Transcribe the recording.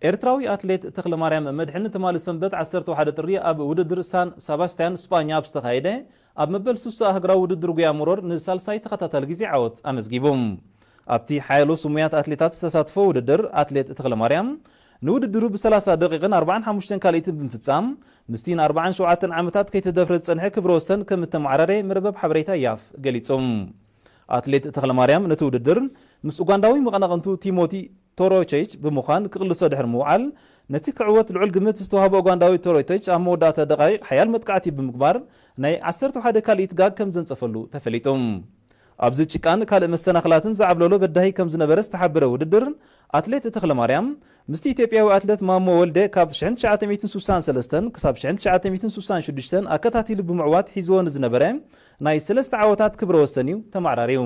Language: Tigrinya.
ኤርትራዊ ኣትሌት ተኽለማርያም መድሕን ትማሊ ሰንበት ዓሰርተ ሓደ ጥሪ ኣብ ውድድር ሳን ሰባስቲያን ስጳኛ ኣብ ዝተኻየደ ኣብ መበል ስሳ ኣህግራዊ ውድድር ጉያ መሮር ንሳልሳይ ተኸታታሊ ግዜ ዓወት ኣመዝጊቡ። ኣብቲ ሓያሎ ስሙያት ኣትሌታት ዝተሳትፎ ውድድር ኣትሌት ተኽለማርያም ንውድድሩ ብ30 ደቂቕን ኣርባዓን ሓሙሽተን ካልኢትን ብምፍጻም ምስቲ ን ኣርባዓን ሸውዓተን ዓመታት ከይተደፍረ ዝጸንሐ ክብረ ወሰን ከም እተመዓራረ መርበብ ሓበሬታ ያፍ ገሊጹ። ኣትሌት ተኽለማርያም ነቲ ውድድር ምስ ኡጋንዳዊ መቐናቕንቱ ቲሞቲ ቶሮቸች ብምዃን ክቕልሶ ድሕሪ ምውዓል ነቲ ክዕወት ልዑል ግምት ዝተዋህቦ ኡጋንዳዊ ቶሮቸች ኣብ መወዳእታ ደቃይቕ ሓያል መጥቃዕቲ ብምግባር ናይ ዓሰርተ ሓደ ካልኢት ጋግ ከም ዘንጸፈሉ ተፈሊጡ። ኣብዚ ጭቃን ካልእ መሰናኽላትን ዝዓብለሎ በዳሂ ከም ዝነበረ ዝተሓበረ ውድድር ኣትሌት ተኽለማርያም ምስቲ ኢትዮጵያዊ ኣትሌት ማሞ ወልደ ካብ ሽሕን ትሽዓተ ሚእትን ስሳን ሰለስተን ክሳብ ሽሕን ትሽዓተ ሚእትን ስሳን ሽዱሽተን ኣከታቲሉ ብምዕዋት ሒዝዎ ንዝነበረ ናይ ሰለስተ ዓወታት ክብረ ወሰን እዩ ተመዓራርዩ።